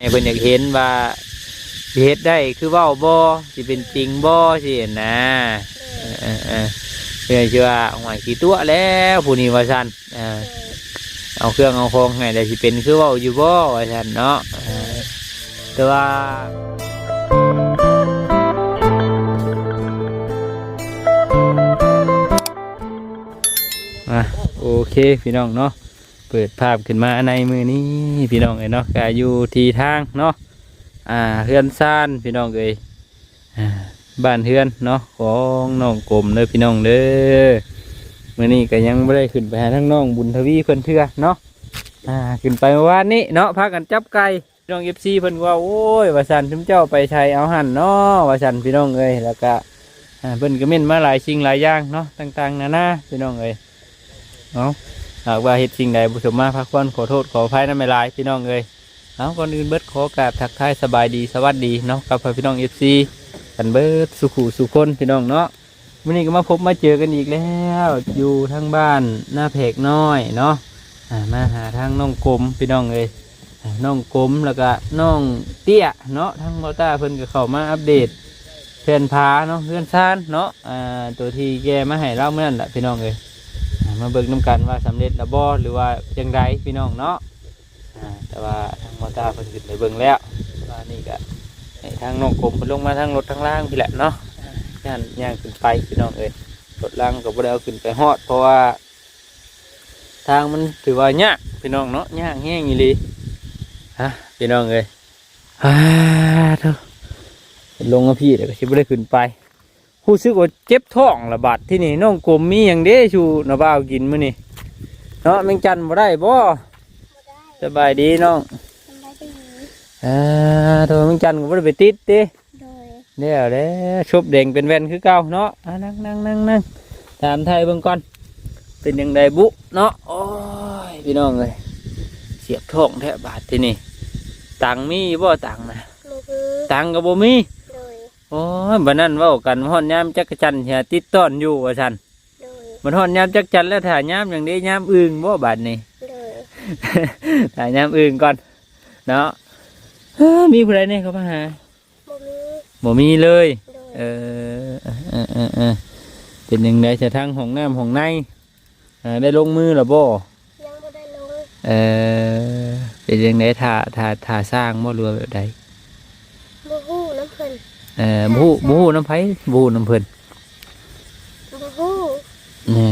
ໃຫ້ເພິ່ນຢາກເຫັນວ່າຊິເຮັດໄດ້ຄືເວົ້າບໍ່ ຊິເປັນຈິງບໍ່ ຊີ້ນະ. ເອີໆໆ ເພື່ອຊິວ່າ ໂອ້ຍ ຂີ້ຕົວະແລ້ວຜູ້ນີ້ວ່າຊັ້ນ. ເອີ ເອົາເຄື່ອງເອົາຂອງໃຫ້ແລ້ວ ຊິເປັນຄືເວົ້າຢູ່ບໍ່ວ່າຊັ້ນເນາະ. ເອີ ແຕ່ວ່າ ອ່ະ ໂອເຄ ພີ່ນ້ອງເນາະ ເປີດພາບຂຶ້ນມາໃນມື້ນີ້ ພີ່ນ້ອງເອີຍເນາະ ກະຢູ່ທີ່ທາງເນາະ ອ່າ ເຮືອນຊານ ພີ່ນ້ອງເອີຍ ອ່າ ບ້ານເຮືອນເນາະ ຂອງນ້ອງກົມເດີ ພີ່ນ້ອງເດີ. ມື້ນີ້ກະຍັງບໍ່ໄດ້ຂຶ້ນໄປຫາທາງນ້ອງບຸນທະວີເພິ່ນເທື່ອເນາະ ອ່າ ຂຶ້ນໄປເມື່ອວານນີ້ເນາະ ພາກັນຈັບໄກ່. ພີ່ນ້ອງເອັຟຊີເພິ່ນວ່າ ໂອ້ຍ ວ່າຊັ້ນ ຊຸມເຈົ້າໄປໃສເອົາຫັ້ນເນາະ ວ່າຊັ້ນ ພີ່ນ້ອງເອີຍ. ແລ້ວກະ ອ່າ ເພິ່ນກະເມັ້ນມາຫຼາຍສິ່ງຫຼາຍຢ່າງເນາະ ຕ່າງໆນານາ ພີ່ນ້ອງເອີຍ. ເອົາ ຫາກວ່າເຮັດສິ່ງໃດບໍ່ສົມມາ ພາຄວນຂໍໂທດຂໍອະໄພນຳຫຼາຍໆ ພີ່ນ້ອງເອີຍ. ເອົາ ກ່ອນອື່ນເບິດ ຂໍກາບທັກທາຍສະບາຍດີ ສະຫວັດດີເນາະ ກັບພໍ່ແມ່ພີ່ນ້ອງເອັຟຊີກັນເບິດສູ່ຄູ່ສູ່ຄົນ ພີ່ນ້ອງເນາະ. ມື້ນີ້ກໍມາພົບມາເຈີກັນອີກແລ້ວ ຢູ່ທາງບ້ານນາແພກນ້ອຍເນາະ ອ່າ ມາຫາທາງນ້ອງກົມ ພີ່ນ້ອງເອີຍ ອ່າ ນ້ອງກົມ ແລ້ວກະນ້ອງເຕ້ຍເນາະ. ທາງບ່າວຕ້າເພິ່ນກໍເຂົ້າມາອັບເດດແຜນຜາເນາະ ເຮືອນຊານເນາະ ອ່າ ໂຕທີ່ແກ່ມາໃຫ້ລາວມື້ນັ້ນລະ ພີ່ນ້ອງເອີຍ. ອ່າ ມາເບິ່ງນຳກັນວ່າສຳເລັດລະບໍ່ ຫຼືວ່າຈັ່ງໃດ ພີ່ນ້ອງເນາະ. ອ່າ ແຕ່ວ່າທາງບ່າວຕ້າເພິ່ນຂຶ້ນໄປເບິ່ງແລ້ວ ວ່ານີ້ກະໃຫ້ທາງນ້ອງກົມເພິ່ນລົງມາທາງລົດທາງລາງພີ້ແຫຼະເນາະ. ອ່າ ຢ້ານຍ່າງຂຶ້ນໄປ ພີ່ນ້ອງເອີຍ ລົດລາງກໍບໍ່ໄດ້ເອົາຂຶ້ນໄປຮອດ ເພາະວ່າທາງມັນຖືວ່າຍາກ ພີ່ນ້ອງເນາະ ຍາກແຮງອີ່ຫຼີ. ຮະ ພີ່ນ້ອງເອີຍ ອາ ໂທ້ ລົງມາພີ້ແລ້ວກໍຊິບໍ່ໄດ້ຂຶ້ນໄປ. ຮູ້ສຶກວ່າເຈັບທ້ອງລະບາດທີນີ້. ນ້ອງກົມ ມີຫຍັງເດ້ສູ່ນ້າບ່າວກິນມື້ນີ້ເນາະ? ແມງຈັນບໍ່ໄດ້ບໍ່? ບໍ່ໄດ້. ສະບາຍດີນ້ອງ. ສະບາຍດີ. ອ່າ ໂທ ແມງຈັນກໍບໍ່ໄດ້ໄປຕິດຕິ? ໂດຍ. ແລ້ວແຫຼະ ສົບແດງເປັນແວ່ນຄືເກົ່າເນາະ. ອ່າ ນັ່ງໆໆ ຖາມໄຖ່ເບິ່ງກ່ອນ ເປັນຈັ່ງໃດບຸເນາະ? ໂອ້ຍ ພີ່ນ້ອງເອີຍ ສຽບທ້ອງແທ້ບາດທີນີ້. ຕັງມີຢູ່ບໍ່ ຕັງນະ? ບໍ່ມີ. ຕັງກໍບໍ່ມີ? ໂດຍ. ໂອ້ຍ ບັດນັ້ນເວົ້າກັນ ຮອດຍາມຈັກກະຈັນຊິຕິດຕ້ອນຢູ່ວ່າຊັ້ນ. ໂດຍ. ມັນຮອດຍາມຈັກກະຈັນແລ້ວ ຖ້າຍາມຫຍັງເດ້? ຍາມອຶ່ງບໍ່ບາດນີ້? ໂດຍ. ຖ້າຍາມອຶ່ງກ່ອນເນາະ. ເອີ ມີຜູ້ໃດແດ່ເຂົ້າມາຫາ? ບໍ່ມີ. ບໍ່ມີເລີຍ? ໂດຍ. ເອີ ເອີ ເປັນຈັ່ງໃດຊະ ທາງຫ້ອງນ້ຳຫ້ອງໃນ? ອ່າ ໄດ້ລົງມືແລ້ວບໍ່? ຍັງບໍ່ໄດ້ລົງ. ເອີ ເປັນຈັ່ງໃດ ຖ້າ ຖ້າ ຖ້າຊ່າງບໍ່ ຫຼືວ່າແບບໃດ? ບໍ່ຮູ້ນຳເພິ່ນ. ເອີ ບໍ່ຮູ້ ຖ້າຊ່າງ ບໍ່ຮູ້ນຳໃຜ? ບໍ່ຮູ້ນຳເພິ່ນ. ບໍ່ຮູ້. ເອີ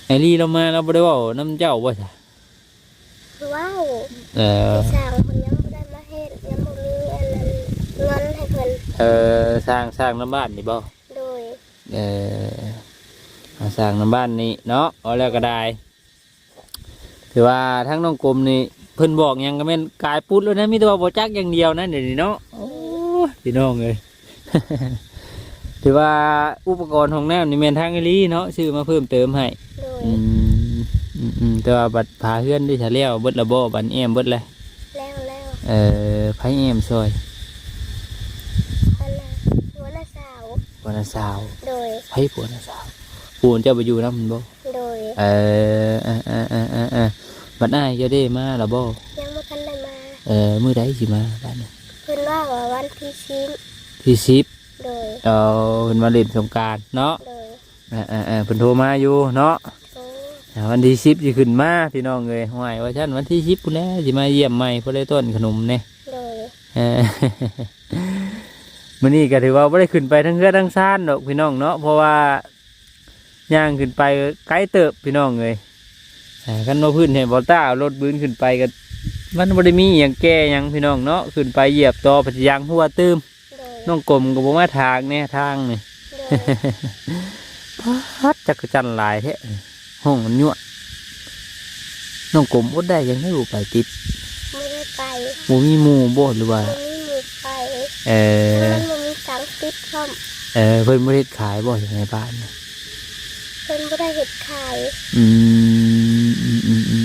ໄອລີລາວມາ ລາວບໍ່ໄດ້ເວົ້ານຳເຈົ້າບໍ່ຊະ? ເວົ້າ. ເອີ ຊ່າງເພິ່ນຍັງບໍ່ໄດ້ມາເຮັດ ຍັງບໍ່ມີອັນນັ້ນ ເງິນໃຫ້ເພິ່ນ. ເອີ ຊ່າງ ຊ່າງນຳບ້ານນີ້ບໍ່? ໂດຍ. ເອີ ມາສ້າງນຳບ້ານນີ້ເນາະ ເວົ້າແລ້ວກໍໄດ້. ຖືວ່າທາງນ້ອງກົມນີ້ ເພິ່ນບອກຫຍັງກໍແມ່ນກາຍປຸດໂລດນະ ມີແຕ່ວ່າບໍ່ຈັກຢ່າງດຽວນະ ດຽວນີ້ເນາະ. ໂອ້ຍ ພີ່ນ້ອງເອີຍ ຖືວ່າອຸປະກອນຫ້ອງນ້ຳນີ້ແມ່ນທາງອີ່ຫຼີເນາະ ຊື້ມາເພີ່ມເຕີມໃຫ້. ໂດຍ. ອືມ ອືມໆ ແຕ່ວ່າບັດຝາເຮືອນນີ້ ຖ້າແລ້ວເບິດລະບໍ່? ບັດແອ້ມເບິດລະ? ແລ້ວແລ້ວ. ເອີ ໃຜແອ້ມຊ່ອຍ? ອັນນ່າ ຜົວນ້າສາວ. ຜົວນ້າສາວ. ໂດຍ. ໃຜຜົວນ້າສາວ? ຜູ້ເຈົ້າໄປຢູ່ນຳແມ່ນບໍ່? ໂດຍ. ເອີ ເອີໆໆໆ ບັດອ້າຍເຈົ້າເດ້ມາລະບໍ່? ຍັງບໍ່ທັນໄດ້ມາ. ເອີ ມື້ໃດຊິມາບາດນີ້? ເພິ່ນວ່າວ່າວັນທີສິບ. ທີສິບ? ໂດຍ. ເອີ ເພິ່ນມາຫຼິ້ນສົງການເນາະ? ໂດຍ. ເອີໆໆ ເພິ່ນໂທມາຢູ່ເນາະ? ໂດຍ. ອ່າ ວັນທີສິບຊິຂຶ້ນມາ ພີ່ນ້ອງເອີຍ. ຫ້ວຍ ວ່າຊັ້ນ ວັນທີສິບພຸ້ນແຫຼະຊິມາຢ້ຽມໃໝ່ ພໍໄດ້ຕ້ອນຂະໜົມແດ່. ໂດຍ. ເອີ ມື້ນີ້ກໍຖືວ່າບໍ່ໄດ້ຂຶ້ນໄປທາງເຮືອນທາງຊານດອກ ພີ່ນ້ອງເນາະ ເພາະວ່າຍ່າງຂຶ້ນໄປໄກເຕີບ ພີ່ນ້ອງເອີຍ. ເອີ ຄັນວ່າພື້ນໃຫ້ບໍ່ຕ້າເອົາລົດບືນຂຶ້ນໄປກໍ ມັນບໍ່ໄດ້ມີອີ່ຫຍັງແກ່ຫຍັງ ພີ່ນ້ອງເນາະ ຂຶ້ນໄປຢຽບຕໍ່ພັດຢາງຫົວຕື່ມ. ໂດຍ. ນ້ອງກົມກໍບໍ່ມາຖາງແດ່ທາງນີ້. ໂດຍ. ປາດ ຈັກກະຈັນຫຼາຍແທ້ ຮ້ອງມັນຍວດ. ນ້ອງກົມອົດໄດ້ຈັ່ງໃດບໍ່ໄປຕິດ? ບໍ່ໄດ້ໄປ. ບໍ່ມີໝູ່ບໍ່ ຫຼືວ່າ? ບໍ່ມີໝູ່ໄປ. ເອີ ມັນບໍ່ມີຕັງຕິດພ້ອມ. ເອີ ເພິ່ນບໍ່ໄດ້ເຮັດຂາຍບໍ່ ຢູ່ໃນບ້ານນີ້? ເພິ່ນບໍ່ໄດ້ເຮັດຂາຍ. ອືມ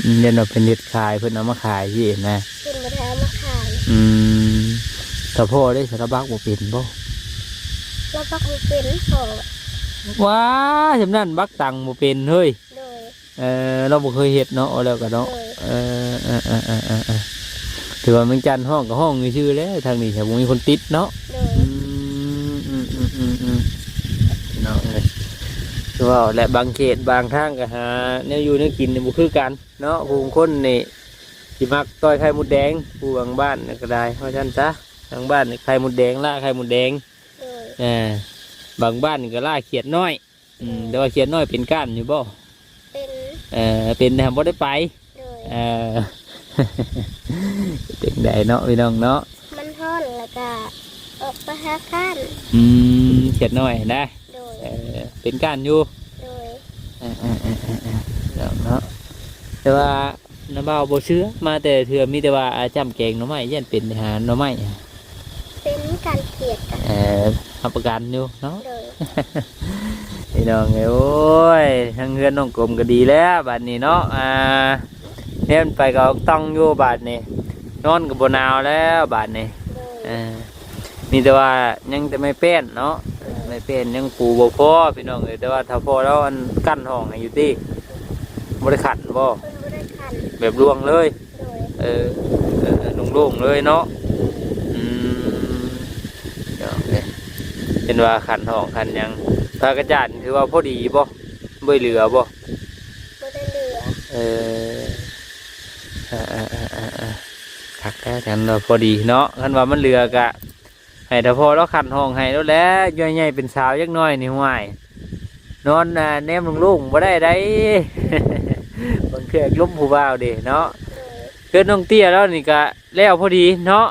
ອືມໆໆ ຢ້ານວ່າເພິ່ນເຮັດຂາຍ ເພິ່ນເອົາມາຂາຍຊີ້ນະ. ເພິ່ນບໍ່ໄດ້ເອົາມາຂາຍ. ອືມ ສະພໍ່ເດ້ ສະລະບັກບໍ່ເປັນບໍ່? ລະບັກບໍ່ເປັນພໍ່. ວ້າ ຊ່ຳນັ້ນບັກຕັງບໍ່ເປັນເຮີ້ຍ. ໂດຍ. ເອີ ລາວບໍ່ເຄີຍເຮັດເນາະ ເວົ້າແລ້ວກໍເນາະ. ໂດຍ. ເອີ ເອີ ຖືວ່າເມືອງຈັນຮ້ອງກໍຮ້ອງຊື່ໆແຫຼະ ທາງນີ້ບໍ່ມີຄົນຕິດເນາະ. ໂດຍ ອືມ ອືມໆໆໆ ພີ່ນ້ອງເອີຍ ຄືວ່າແຫຼະ ບາງເຂດບາງທາງກໍຫາແນວຢູ່ແນວກິນນີ້ບໍ່ຄືກັນເນາະ. ຜູ້ບາງຄົນນີ້ຊິມັກຕ່ອຍໄຂ່ມົດແດງ ຜູ້ບາງບ້ານກໍໄດ້ ເພາະຊັ້ນຊະ ບາງບ້ານນີ້ໄຂ່ມົດແດງ ລ່າໄຂ່ມົດແດງ. ໂດຍ ເອີ ບາງບ້ານນີ້ກໍລ່າຂຽດນ້ອຍ. ອືມ ແຕ່ວ່າຂຽດນ້ອຍເປັນກ້ານຢູ່ບໍ່? ເປັນ ເອີ ເປັນແຕ່ບໍ່ໄດ້ໄປ. ໂດຍ ເອີ ເປັນໃດເນາະ ພີ່ນ້ອງເນາະ ມັນຮ້ອນແລ້ວກະອອກໄປຫາກ້ານ. ອືມ ຂຽດນ້ອຍນະ. ໂດຍ ເອີ ເປັນກ້ານຢູ່. ໂດຍ ເອີໆໆໆ ເນາະ ແຕ່ວ່າ ນ້າບ່າວບໍ່ເຊື່ອ ມາແຕ່ເທື່ອມີແຕ່ວ່າ ອາ ຈ້ຳແກງໜໍ່ໄມ້ ຢ້ານເປັນຫາໜໍ່ໄມ້. ເປັນການຂຽດກະ ເອີ ຮັບປະກັນຢູ່ເນາະ. ໂດຍ ພີ່ນ້ອງເອີຍ ໂອ້ຍ ທາງເຮືອນນ້ອງກົມກໍດີແລ້ວບາດນີ້ເນາະ. ອ່າ ແນມໄປກໍຕ້ອງຢູ່ບາດນີ້ ນອນກໍບໍ່ໜາວແລ້ວບາດນີ້. ໂດຍ ເອີ ມີແຕ່ວ່າຍັງແຕ່ໄມ້ແປ້ນເນາະ ໄມ້ແປ້ນຍັງປູບໍ່ພໍ ພີ່ນ້ອງເອີຍ. ແຕ່ວ່າຖ້າພໍ່ລາວອັນກັ້ນຫ້ອງໃຫ້ຢູ່ຕິ ບໍ່ໄດ້ຂັນບໍ່? ເພິ່ນບໍ່ໄດ້ຂັນ ແບບລວງເລີຍ. ໂດຍ ເອີ ເອີ ໂລ່ງໆເລີຍເນາະ. ອືມ ເນາະ ເຫັນວ່າຂັນຫ້ອງຂັນຫຍັງ ພາກະຈາດຖືວ່າພໍດີບໍ່? ບໍ່ເຫຼືອບໍ່? ບໍ່ໄດ້ເຫຼືອ. ເອີ ອ່າໆໆໆ ຄັກແລ້ວ ຄັນວ່າພໍດີເນາະ. ຄັນວ່າມັນເຫຼືອກະ ໃຫ້ຖ້າພໍ່ລາວຂັນຫ້ອງໃຫ້ໂລດແຫຼະ ໃຫຍ່ເປັນສາວຈັກໜ້ອຍນີ້ ຫ້ວຍ ນອນ ອ່າ ແນມໂລ່ງໆບໍ່ໄດ້ໃດ໋ ບາງເທື່ອລົມຜູ້ບ່າວເດ້ເນາະ. ໂດຍ ເຮືອນນ້ອງເຕ້ຍລາວນີ້ກະແລ້ວພໍດີເນາະ.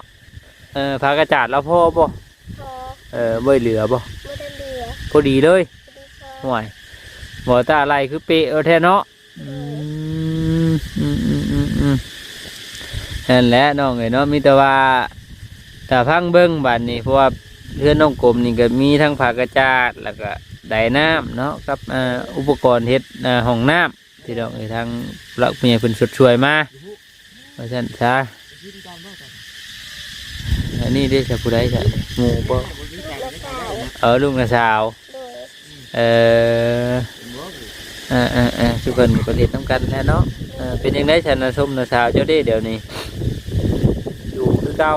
ເອີ ພາກະຈາດລາວພໍບໍ່? ພໍ ເອີ ບໍ່ເຫຼືອບໍ່? ບໍ່ໄດ້ເຫຼືອ ພໍດີເລີຍ. ພໍດີພໍ ຫ້ວຍ ບໍ່ຕາໄລ່ຄືເປະເອົາແທ້ເນາະ. ອືມ ອືມໆໆໆ ນັ້ນແຫຼະນ້ອງເອີຍເນາະ ມີແຕ່ວ່າຖ້າຟັງເບິ່ງບາດນີ້ ເພາະວ່າເຮືອນນ້ອງກົມນີ້ກໍມີທັງຜ້າກະຈາດ ແລ້ວກໍໄດນ້ຳເນາະ ກັບ ອ່າ ອຸປະກອນເຮັດ ອ່າ ຫ້ອງນ້ຳ ພີ່ນ້ອງເອີຍ ທາງຜູ້ຫຼັກຜູ້ໃຫຍ່ເພິ່ນຊົດຊ່ວຍມາ ວ່າຊັ້ນຊະ. ອັນນີ້ເດ້ ຈະຜູ້ໃດຊະ ໝູ່ບໍ່? ເອີ ລູກນ້າສາວ. ໂດຍ ເອີ ເອີໆໆ ຊຸເພິ່ນກໍເຮັດນຳກັນແຫຼະເນາະ. ເອີ ເປັນຈັ່ງໃດຊັ້ນ ນ້າຊົມນ້າສາວເຈົ້າເດ້ດຽວນີ້? ຢູ່ຄືເກົ່າ.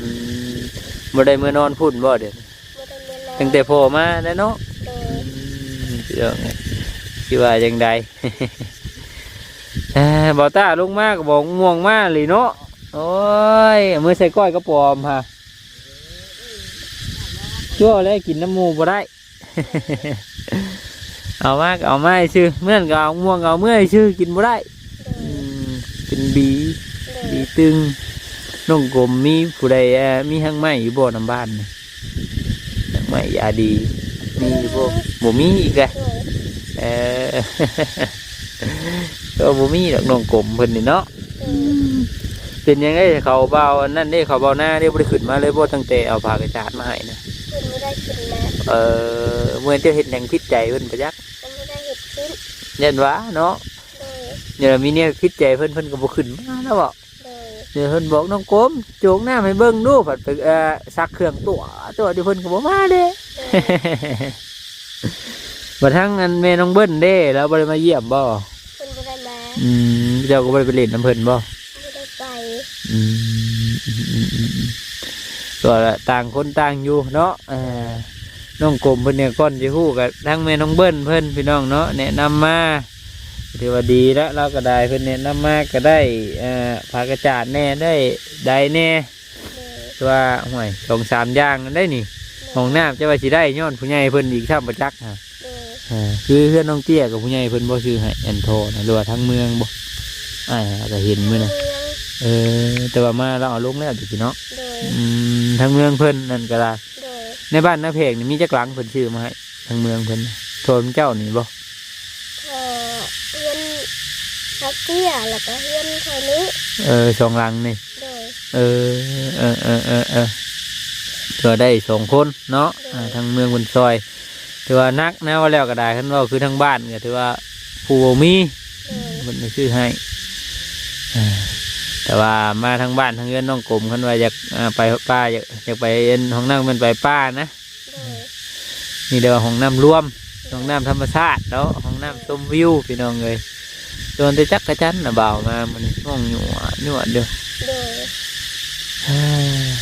ອືມ ບໍ່ໄດ້ເມືອນອນພຸ້ນບໍ່ດຽວນີ້? ບໍ່ໄດ້ເມືອນອນ ຕັ້ງແຕ່ພໍ່ມາແລ້ວເນາະ. ໂດຍ ອືມ ພີ່ນ້ອງເອີຍ ຊິວ່າຈັ່ງໃດ? ເອີ ບ່າວຕ້າລົງມາກໍບອກມ່ວງມາອີ່ຫຼີເນາະ. ໂອ້ຍ ເອົາມືໃສ່ກ້ອຍກະປອມຫາ ຊົ່ວແລ້ວ ກິນນຳໝູ່ບໍ່ໄດ້. ເອົາມາກໍເອົາມາຊື່ ເມືອນກໍເອົາ ມ່ວງກໍເອົາເມືອຊື່ ກິນບໍ່ໄດ້. ໂດຍ ອືມ ເປັນບີ ໂດຍ ບີຕຶງ. ນ້ອງກົມ ມີຜູ້ໃດ ເອີ ມີຮາກໄມ້ຢູ່ບໍ່ນຳບ້ານນີ້? ຮາກໄມ້ຢາດີ ມີຢູ່ບໍ່? ບໍ່ມີອີກແຫຼະ. ໂດຍ ເອີ ກໍບໍ່ມີດອກ ນ້ອງກົມເພິ່ນນີ້ເນາະ. ໂດຍ ເປັນຫຍັງເດ້ ເຂົາບ່າວອັນນັ້ນເດ້ ເຂົາບ່າວນາເດ້ ບໍ່ໄດ້ຂຶ້ນມາເລີຍບໍ່ ຕັ້ງແຕ່ເອົາຜ້າກະຈາດມາໃຫ້ນະ? ເພິ່ນບໍ່ໄດ້ຂຶ້ນມາ. ເອີ ເມື່ອເຈົ້າເຮັດຫຍັງຜິດໃຈເພິ່ນປະຈັກ? ເພິ່ນບໍ່ໄດ້ເຮັດຜິດ ຢ້ານວ່າເນາະ. ໂດຍ ຢ້ານວ່າມີແນວຜິດໃຈເພິ່ນ ເພິ່ນກໍບໍ່ຂຶ້ນມາແລ້ວເບາະ. ໂດຍ ເພິ່ນບອກນ້ອງກົມ ໂຈກນ້ຳໃຫ້ເບິ່ງດູ ພັດໄປ ເອີ ຊັກເຄື່ອງຕົວະຕົວະຢູ່ ເພິ່ນກໍບໍ່ມາເດ້. ໂດຍ ບັດທາງອັນແມ່ນ້ອງເບິ່ນເດ້ ລາວບໍ່ໄດ້ມາຢ້ຽມບໍ່? ເພິ່ນບໍ່ໄດ້ມາ. ອືມ ເຈົ້າກໍບໍ່ໄດ້ໄປຫຼິ້ນນຳເພິ່ນບໍ່? ບໍ່ໄດ້ໄປ. ອືມ ອືມໆໆ ກໍຕ່າງຄົນຕ່າງຢູ່ເນາະ. ເອີ ນ້ອງກົມເພິ່ນນີ້ ກ່ອນຊິຮູ້ກໍທັງແມ່ນ້ອງເບິ່ນເພິ່ນ ພີ່ນ້ອງເນາະ ແນະນຳມາ ຖືວ່າດີລະ ລາວກໍໄດ້ ເພິ່ນແນະນຳມາກໍໄດ້ ເອີ ຜ້າກະຈາດແດ່ ໄດ້ໄດແດ່. ໂດຍ ແຕ່ວ່າ ຫ້ວຍ ສອງສາມຢ່າງນັ້ນໄດ໋ນີ້. ໂດຍ ຫ້ອງນ້ຳຈະວ່າຊິໄດ້ຍ້ອນຜູ້ໃຫຍ່ເພິ່ນອີກຊ້ຳປະຈັກຫາ. ໂດຍ ເອີ ຄືເຮືອນນ້ອງເຕ້ຍກໍຜູ້ໃຫຍ່ເພິ່ນບໍ່ຊື້ໃຫ້ ອັນທໍ່ນະ ຫຼືວ່າທາງເມືອງບໍ່? ອ້າຍຫາກໍເຫັນມື້ນັ້ນ. ທາງເມືອງ. ເອີ ແຕ່ວ່າມາລາວເອົາລົງແລ້ວຕິເນາະ. ໂດຍ ອືມ ທາງເມືອງເພິ່ນນັ້ນກໍລະ. ໂດຍ ໃນບ້ານນາແພງນີ້ມີຈັກຫຼັງເພິ່ນຊື້ມາໃຫ້ ທາງເມືອງເພິ່ນ? ທໍ່ເຈົ້ານີ້ບໍ່? ເອີ ເຮືອນເຮົາເຕ້ຍ ແລ້ວກໍເຮືອນເຮົານີ້. ເອີ ສອງຫຼັງນີ້. ໂດຍ ເອີ ເອີໆໆໆ ກໍໄດ້ສອງຄົນເນາະ. ໂດຍ ອ່າ ທາງເມືອງເພິ່ນຊ່ອຍ ຖືວ່າໜັກນະ ວ່າແລ້ວກໍໄດ້ ຄັນເວົ້າຄືທາງບ້ານກໍຖືວ່າຜູ້ບໍ່ມີ. ໂດຍ ເພິ່ນໄດ້ຊື້ໃຫ້. ອ່າ ແຕ່ວ່າມາທາງບ້ານທາງເຮືອນນ້ອງກົມ ຄັນວ່າຢາກ ອ່າ ໄປປ່າ ຢາກ ຢາກໄປເຮັດຫ້ອງນ້ຳ ແມ່ນໄປປ່ານະ. ໂດຍ ມີແຕ່ວ່າຫ້ອງນ້ຳລວມ ໂດຍ ຫ້ອງນ້ຳທຳມະຊາດເນາະ ຫ້ອງນ້ຳ ໂດຍ ຊົມວິວ ພີ່ນ້ອງເອີຍ. ໂດນແຕ່ຈັກກະຈັນນະ ບ່າວມາມື້ນີ້ ຮ້ອງຍົວະຍົວະເດີ້. ໂດຍ ອ່າ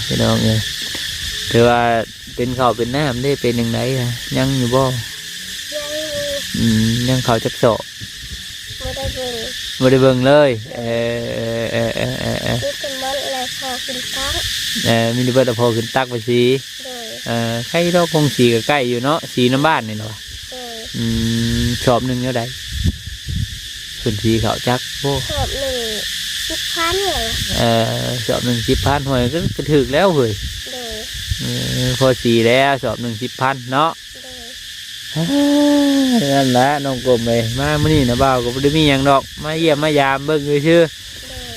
ພີ່ນ້ອງເອີຍ ຖືວ່າເປັນເຂົ້າເປັນນ້ຳເດ້ ເປັນຈັ່ງໃດ ຍັງຢູ່ບໍ່? ຍັງຢູ່. ອືມ ຍັງເຂົ້າຈັກສອບ? ບໍ່ໄດ້ເບິ່ງ ບໍ່ໄດ້ເບິ່ງເລີຍ. ເອີ ເອີ ເອີ ເອີ ເອີ ເອີ ມີແຕ່ໝົດແລ້ວພໍຂຶ້ນຕັກ ເອີ ມີແຕ່ໝົດແລ້ວພໍຂຶ້ນຕັກໄປສີ. ໂດຍ ເອີ ໄຄດອກ ກົງສີກໍໃກ້ຢູ່ເນາະ ສີນຳບ້ານນີ້ເນາະ. ໂດຍ ອືມ ສອບໜຶ່ງແນວໃດ? ຂຶ້ນສີເຂົ້າຈັກ ໂອ້ ສອບໜຶ່ງສິບພັນ. ເອີ ສອບໜຶ່ງສິບພັນ ຫ້ວຍ ກໍ ກໍຖືກແລ້ວເຮີ້ຍ. ໂດຍ ເອີ ພໍສີແລ້ວ ສອບໜຶ່ງສິບພັນເນາະ. ໂດຍ ອ່າ ນັ້ນລະນ້ອງກົມເອີຍ ມາມື້ນີ້ນະ ບ່າວກໍບໍ່ໄດ້ມີຫຍັງດອກ ມາຢ້ຽມມາຢາມເບິ່ງຊື່ໆ. ໂດຍ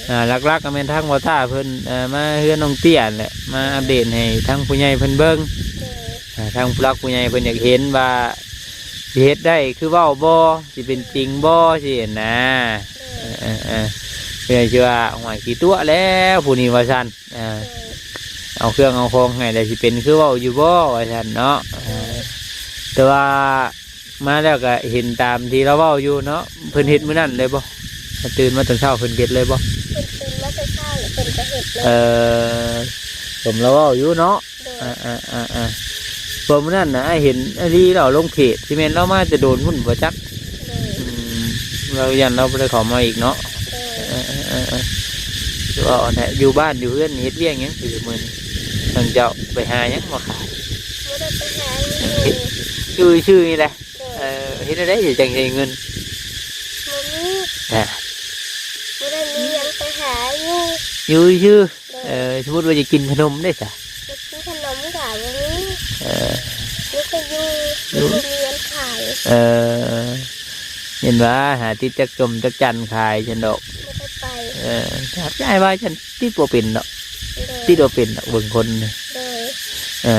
ອ່າ ຫຼັກໆກໍແມ່ນທາງບໍ່ຕ້າເພິ່ນ ເອີ ມາເຮືອນນ້ອງເຕ້ຍຫັ້ນແຫຼະ ມາອັບເດດໃຫ້ທາງຜູ້ໃຫຍ່ເພິ່ນເບິ່ງ. ໂດຍ ອ່າ ທາງຜູ້ຫຼັກຜູ້ໃຫຍ່ເພິ່ນຢາກເຫັນວ່າ ຊິເຮັດໄດ້ຄືເວົ້າບໍ່ ຊິເປັນຈິງບໍ່ ຊີ້ນະ. ໂດຍ ເອີ ເອີ ເອີ ເພື່ອຊິວ່າ ໂອ້ຍ ຂີ້ຕົວະແລ້ວຜູ້ນີ້ວ່າຊັ້ນ. ອ່າ ໂດຍ ເອົາເຄື່ອງເອົາຂອງໃຫ້ແລ້ວ ຊິເປັນຄືເວົ້າຢູ່ບໍ່ ວ່າຊັ້ນເນາະ. ໂດຍ ເອີ ແຕ່ວ່າມາແລ້ວກໍເຫັນຕາມທີ່ລາວເວົ້າຢູ່ເນາະ. ເພິ່ນເຮັດມື້ນັ້ນເລີຍບໍ່? ຕື່ນມາຕອນເຊົ້າເພິ່ນເຮັດເລີຍບໍ່? ເພິ່ນຕື່ນມາແຕ່ເຊົ້າແລ້ວເພິ່ນກໍເຮັດເລີຍ. ເອີ ສົມລາວເວົ້າຢູ່ເນາະ. ໂດຍ ອ່າໆໆ ເພາະມື້ນັ້ນນະ ອ້າຍເຫັນອາລີລາວລົງເພຈ ຊິແມ່ນລາວມາແຕ່ໂດນພຸ້ນບໍ່ຈັກ. ໂດຍ ອືມ ລາວຢ້ານລາວບໍ່ໄດ້ເຂົ້າມາອີກເນາະ. ໂດຍ ເອີໆໆ ວ່າແນະ ຢູ່ບ້ານຢູ່ເຮືອນເຮັດວຽກຫຍັງ ຄືມື້ນີ້ ທາງເຈົ້າໄປຫາຫຍັງມາຂາຍ? ບໍ່ໄດ້ໄປຫາຫຍັງ ເຮັດຢູ່ຊື່ໆນີ້ແຫຼະ. ໂດຍ ເອີ ເຮັດແນວໃດຊິຈັ່ງໄດ້ເງິນ? ບໍ່ມີ ອ່າ ບໍ່ໄດ້ມີຫຍັງໄປຫາຢູ່ ຢູ່ຊື່. ໂດຍ ເອີ ສົມມຸດວ່າຈະກິນຂະໜົມເດ້ຊະ? ຈະກິນຂະໜົມກໍບໍ່ມີ. ເອີ ມີແຕ່ຢູ່ ຢູ່ ບໍ່ມີອັນຂາຍ. ເອີ ເຫັນວ່າຫາຕິດຈັກຈົ່ມຈັກຈັນຂາຍຊັ້ນດອກ. ບໍ່ໄດ້ໄປ. ເອີ ຖ້າຍາຍວ່າຊັ້ນຕິດບໍ່ເປັນດອກ. ໂດຍ ຕິດບໍ່ເປັນດອກເບິ່ງຄົນນີ້. ໂດຍ ເອີ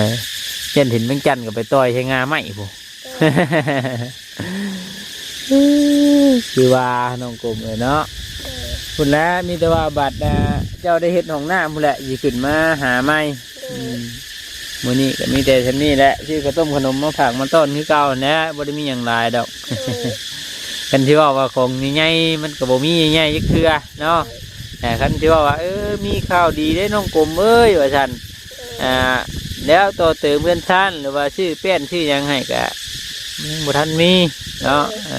ຢ້ານເຫັນແມງຈັນກໍໄປຕ່ອຍໃສ່ງ່າໄມ້ພຸ້ນ. ໂດຍ ຄືວ່ານ້ອງກົມເອີຍເນາະ. ໂດຍ ພຸ້ນແຫຼະ ມີແຕ່ວ່າບັດ ອ່າ ເຈົ້າໄດ້ເຮັດຫ້ອງນ້ຳພຸ້ນແຫຼະ ຊິຂຶ້ນມາຫາໃໝ່. ໂດຍ ອືມ ມື້ນີ້ກໍມີແຕ່ສ່ຳນີ້ແຫຼະ ຊື້ເຂົ້າຕົ້ມຂະໜົມມາຝາກມາຕ້ອນຄືເກົ່າຫັ້ນແຫຼະ ບໍ່ໄດ້ມີຫຍັງຫຼາຍດອກ. ໂດຍ ຄັນຊິເວົ້າວ່າຂອງໃຫຍ່ໆ ມັນກໍບໍ່ມີໃຫຍ່ໆຈັກເທື່ອເນາະ. ໂດຍ ແຕ່ຄັນຊິເວົ້າວ່າ ເອີ ມີຂ່າວດີເດ້ນ້ອງກົມເອີຍ ວ່າຊັ້ນ. ໂດຍ ອ່າ ແລ້ວຕໍ່ເຕີມເຮືອນຊານ ຫຼືວ່າຊື້ແປ້ນຊື້ຫຍັງໃຫ້ກະຍັງບໍ່ທັນມີເນາະ. ໂດຍ ເອີ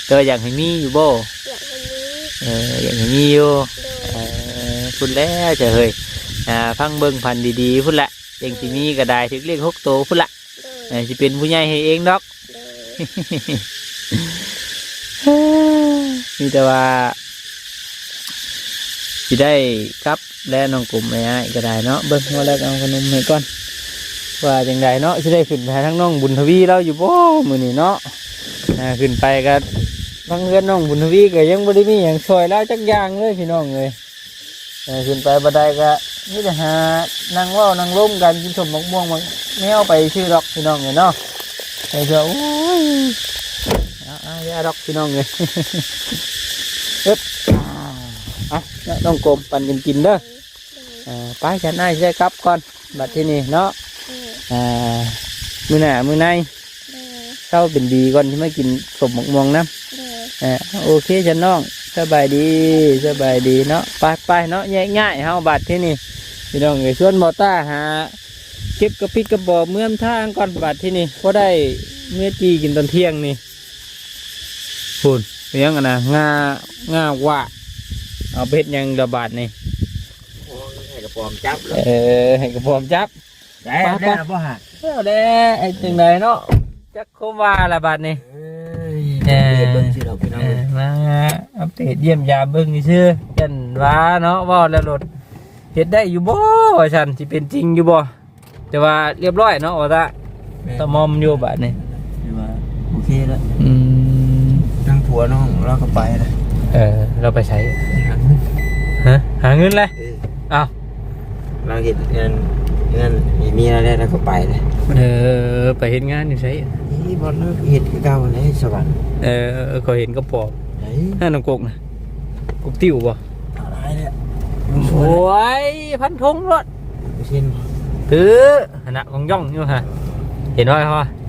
ແຕ່ວ່າຢາກໃຫ້ມີຢູ່ບໍ່? ຢາກໃຫ້ມີ. ເອີ ຢາກໃຫ້ມີຢູ່. ໂດຍ ເອີ ພຸ້ນແຫຼະເຈົ້າເອີຍ ອ່າ ຟັງເບິ່ງພັນດີໆ ພຸ້ນແຫຼະ ຈັ່ງຊິມີກໍໄດ້ ໂດຍ ຖືກລຽກຫົກໂຕພຸ້ນແຫຼະ. ໂດຍ ເອີ ຊິເປັນຜູ້ໃຫຍ່ໃຫ້ເອງດອກ. ໂດຍ ມີແຕ່ວ່າຊິໄດ້ກັບແລ້ວ ນ້ອງກົມ ອ້າຍກໍໄດ້ເນາະ. ເບິ່ງ ໂດຍ ວ່າແລ້ວເອົາຂະໜົມໃຫ້ກ່ອນ ວ່າຈັ່ງໃດເນາະ ຊິໄດ້ຂຶ້ນໄປຫາທາງນ້ອງບຸນທະວີລາວຢູ່ບໍ່ມື້ນີ້ເນາະ. ອ່າ ຂຶ້ນໄປກໍທາງເຮືອນນ້ອງບຸນທະວີກໍຍັງບໍ່ໄດ້ມີຫຍັງຊ່ອຍລາວຈັກຢ່າງເລີຍ ພີ່ນ້ອງເອີຍ. ເອີ ຂຶ້ນໄປບໍ່ໄດ້ກໍມີແຕ່ຫານັ່ງເວົ້ານັ່ງລົມກັນ ກິນສົ້ມໝາກມ່ວງໝາກແນວໄປຊື່ດອກ ພີ່ນ້ອງເອີຍເນາະ. ໄປເທື່ອ ໂອ້ຍ ເອົາໆ ຢ່າດອກ ພີ່ນ້ອງເອີຍ. ເອີບ ເອົາເນາະ ນ້ອງກົມ ປັນກັນກິນເດີ. ໂດຍ ເອີ ໄປ ຊັ້ນອ້າຍຊິໄດ້ກັບກ່ອນ ບັດທີນີ້ເນາະ. ໂດຍ ອ່າ ມື້ໜ້າມື້ໃນ ໂດຍ ເຊົາເປັນດີກ່ອນ ຊິມາກິນສົ້ມໝາກມ່ວງນຳ. ໂດຍ ເອີ ໂອເຄຊັ້ນນ້ອງ ສະບາຍດີ ສະບາຍດີເນາະ. ໄປໆ ເນາະ ແຍກຍ້າຍເຮົາບັດທີນີ້ ພີ່ນ້ອງເອີຍ. ຊວນບໍ່ຕ້າຫາເກັບກະປິດກະປອບເມືອນທາງກ່ອນບັດທີນີ້ ພໍໄດ້ເມືອຈີ່ກິນຕອນທ່ຽງນີ້. ພຸ້ນ ເປັນຫຍັງຫັ້ນນະ ງາ ງາກວ່າ ເອົາໄປເຮັດຫຍັງລະບາດນີ້? ໂອ້ຍ ໃຫ້ກະປອມຈັບແລ້ວ. ເອີ ໃຫ້ກະປອມຈັບ. ແລ້ວ ໄປໆ ແລ້ວບໍ່ຫາ ແລ້ວແຫຼະ ເຮັດຈັ່ງໃດເນາະ ຈັກຄວາມວ່າລະບາດນີ້. ເອີຍ ເອີ ອັບເດດເບິ່ງຊື່ດອກ ພີ່ນ້ອງ ເອີ ມາອັບເດດຢ້ຽມຢາມເບິ່ງຊື່ໆ ຢ້ານວ່າເນາະ ເວົ້າແລ້ວໂລດ ເຮັດໄດ້ຢູ່ບໍ່ ວ່າຊັ້ນ ຊິເປັນຈິງຢູ່ບໍ່? ແຕ່ວ່າລຽບຮ້ອຍເນາະ ວ່າຕະ ແມ່ນ ຕະໝ່ອມຢູ່ບາດນີ້ ຖືວ່າໂອເຄແລ້ວ. ອືມ ທາງຜົວນ້ອງລາວກໍໄປແລ້ວ. ເອີ ລາວໄປໃສ? ໄປຫາເງິນ. ຮະ? ຫາເງິນແລ້ວ? ເອີ ອ້າວ ລາວເຮັດງານ ງານໃຫ້ເມຍແລ້ວ ລາວກໍໄປແລ້ວ. ເອີ ໄປເຮັດງານຢູ່ໃສ? ນີ້ບ່ອນລາວເຮັດຄືເກົ່າແຫຼະ ສະຫວັນ. ເອີ ເຂົາເຫັນກະປອມ ໃສ? ນັ້ນນ້ຳກົກນະ ກົກຕິ້ວບໍ່? ຫຼາຍແລ້ວ. ໂອ້ຍ ພັນຖົງໂລດ. ເປີເຊັນບໍ່? ເອີ ຫັ້ນນະ ຂອງຍ່ອງຢູ່ຫັ້ນ. ເຫັນບໍ່?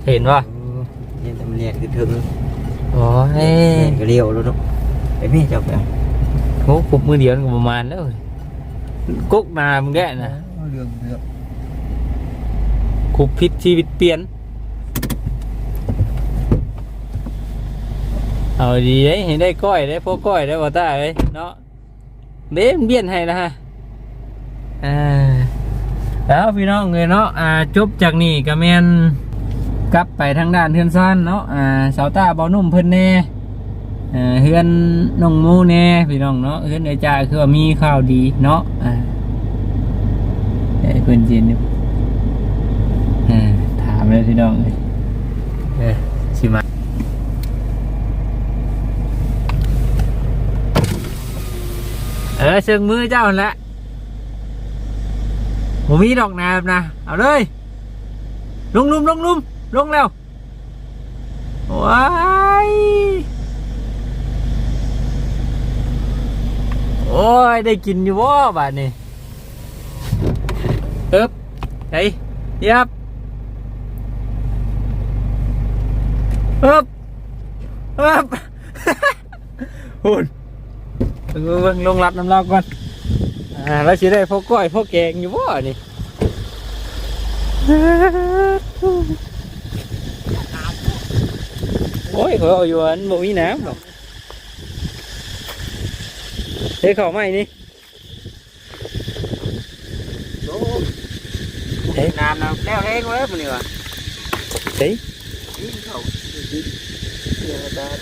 ເຫັນບໍ່? ເອີ ເຫັນແຕ່ມັນແລ່ນຂຶ້ນເທິງ. ໂອ້ຍ ແລ່ນກໍລ້ຽວໂລດເນາະ. ໄປແມ່ເຈົ້າໄປ. ໂອ້ ຄຸບມື້ດຽວມັນກໍປະມານແລ້ວ. ກົກໜາມຶງແດ່ນະ. ເອີ ເລື່ອງເລື່ອງ ຄຸບຜິດຊີວິດປ່ຽນ. ເອົາດີເດ້ ໃຫ້ໄດ້ກ້ອຍໄດ້ ພໍກ້ອຍໄດ້ ບໍ່ຕ້າເອີຍເນາະ. ເດ້ ມັນບຽນໃຫ້ລະຮະ. ອ່າ ແລ້ວພີ່ນ້ອງເອີຍເນາະ ອ່າ ຈົບຈາກນີ້ກະແມ່ນກັບໄປທາງດ້ານເຮືອນຊານເນາະ. ອ່າ ສາວຕ້າ ເບົາໜຸ່ມເພິ່ນແດ່ ເອີ ເຮືອນນ້ອງໂມແດ່ພີ່ນ້ອງເນາະ. ເຮືອນເອື້ອຍຈ້າຄືວ່າມີຂ່າວດີເນາະ. ອ່າ ໃຫ້ເພິ່ນເຊັນຢູ່. ອ່າ ຖາມເລີຍພີ່ນ້ອງເອີຍ. ເອີ ຊິມາ ເອີ ເຊິ່ງມືເຈົ້າຫັ້ນແຫຼະ ບໍ່ມີດອກນາແບບນະ. ເອົາເລີຍ ລົງຫຼຸມ ລົງຫຼຸມ ລົງແລ້ວ. ໂອ້ຍ ໂອ້ຍ ໄດ້ກິນຢູ່ບໍ່ບາດນີ້? ເອີບ ໄດ້ ເຢັບ ເອີບ ເອີບ ພຸ້ນ ເບິ່ງ ເບິ່ງ ເບິ່ງ ລົງລັດນຳລາວກ່ອນ. ອ່າ ລາວຊິໄດ້ພໍກ້ອຍພໍແກງຢູ່ບໍ່ນີ້? ໂອ້ຍ ຂ້ອຍເວົ້າຢູ່ວ່າມັນບໍ່ມີນ້ຳດອກ. ເຮັດເຂົ້າໃໝ່ນີ້. ໂອ້ ເອີ ນ້ຳນະແລ້ວແຮງເວີຍມື້ນີ້ວ່າ. ເອີ ກິນເຂົ້າກິນ ກິນ ກິນອາຫານ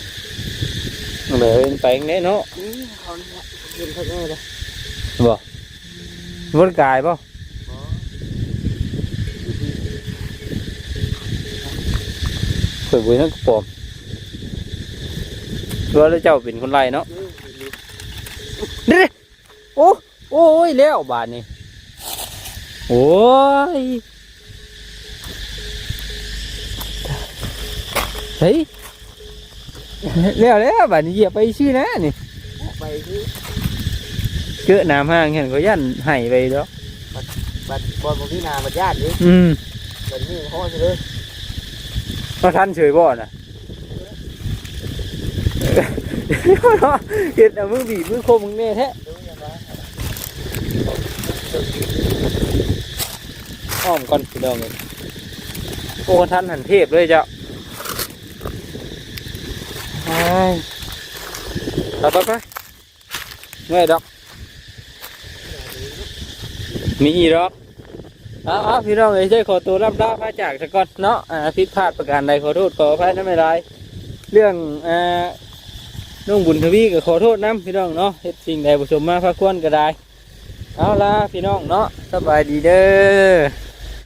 ເອີ ໄປແດ່ເນາະ. ກິນເຂົ້ານີ້ລະ ກິນເຂົ້າແດ່ເດີ້. ບໍ່ ບໍ່ໄດ້ກາຍບໍ່? ບໍ່ ຂ້ອຍບໍ່ເຫັນກະປອມ. ວ່າແລ້ວເຈົ້າເປັນຄົນໄລ່ເນາະ. ເອີ ເດ້ ໂອ້ ໂອ້ຍ ແລ້ວບາດນີ້ ໂອ້ຍ ເຮີ້ຍ ແລ້ວ ແລ້ວບາດນີ້ ຢຽບໄປຊື່ນະນີ້ ໄປຊື່ ເຈີນ້ຳຫ້າງຫັ້ນ ຂ້ອຍຢ້ານໄຫ້ໄປດອກ. ບັດ ບັດ ບໍ່ ບໍ່ມີນ້ຳບັດຢ້ານເດ້. ອືມ ບັດນີ້ພໍຊິເລີຍ ມາທັນເສີຍບໍ່ນະ? ເຮັດເອົາມືບີບມືຄົມມຶງແນ່ແທ້. ອ້ອມກ່ອນພີ່ນ້ອງເອີຍ. ໂອ້ ທັນຫັນເທບເລີຍເຈົ້າ. ໄປ ໄປ ໄປ ໄປ. ເມື່ອຍດອກ ມີອີກດອກ. ເອົາ ເອົາ ພີ່ນ້ອງເອີຍ ຊິຂໍໂຕລ່ຳລາພາຈາກຊະກ່ອນເນາະ. ອ່າ ຜິດພາດປະການໃດ ຂໍໂທດຂໍອະໄພນຳຫຼາຍໆ. ເລື່ອງ ອ່າ ນ້ອງບຸນທະວີກໍຂໍໂທດນຳພີ່ນ້ອງເນາະ. ເຮັດສິ່ງໃດບໍ່ສົມມາພາຄວນກໍໄດ້. ເອົາລະ ພີ່ນ້ອງເນາະ ສະບາຍດີເດີ້.